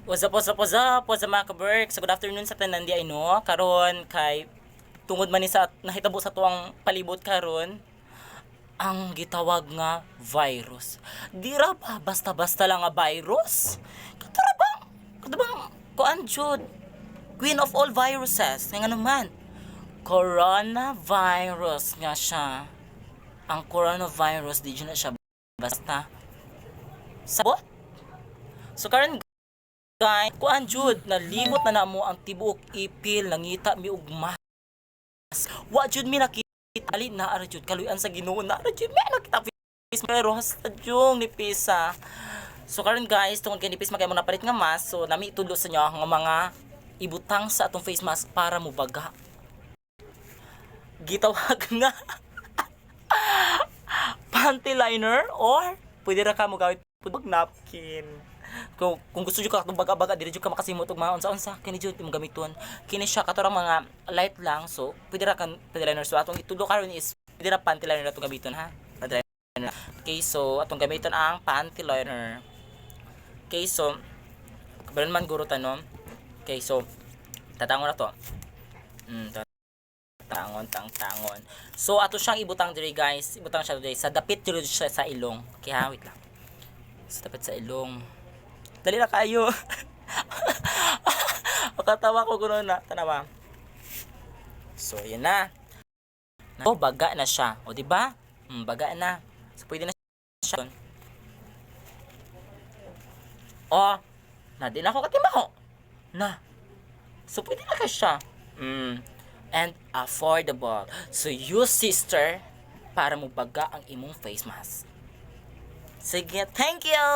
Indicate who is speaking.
Speaker 1: What's up, what's up, what's up? What's up, mga ka-berk? So, good afternoon sa tanan di ay, no? Karon kay tungod man ni sa nahitabo sa tuang palibot karon, ang gitawag nga virus. Di ra ba basta-basta lang nga virus? Kato ra bang? Kato bang kuan jud? Queen of all viruses. Nga naman, coronavirus nga siya. Ang coronavirus, di jud na siya basta. Sabot? So karon guys, kuan jud, nalibot na namo ang tibuok ipil, nangita mi og mask. Wa jud mi nakita ali na ara jud, kaluyan sa Ginoo na ara jud mi nakita face, pero hasta jung ni pisa. So karon guys, tungod kay nipis magay mo napalit nga mask, so nami itudlo sa inyo ang mga ibutang sa atong face mask para mubaga. Gitawag nga panty liner or pwede ra ka mo gamit pud napkin. Kung gusto jud ka katong baga-baga, dili jud ka makasimot og mga unsa-unsa, kini jud imong gamiton. Kini siya kato mga light lang, so pwede ra kan panty liner. So atong itudlo karon is pwede ra panty liner atong gamiton, ha. Panty liner. Okay, so atong gamiton ang panty liner. Okay, so kabalon man guro tanom. Okay, so tatangon na to. Tangon, tang tangon. So ato siyang ibutang diri, guys. Ibutang siya diri sa dapit diri siya sa ilong. Okay ha, wait lang. Sa dapit sa ilong. Dali na kayo. Makatawa ko kuno na. Tanawa. So, yan na. Oh, baga na siya. O, di ba? Baga na. So, pwede na siya. Oh, na di na ako katimaho. Na. So, pwede na ka siya. And affordable. So, use, sister, para mo baga ang imong face mask. Sige, thank you!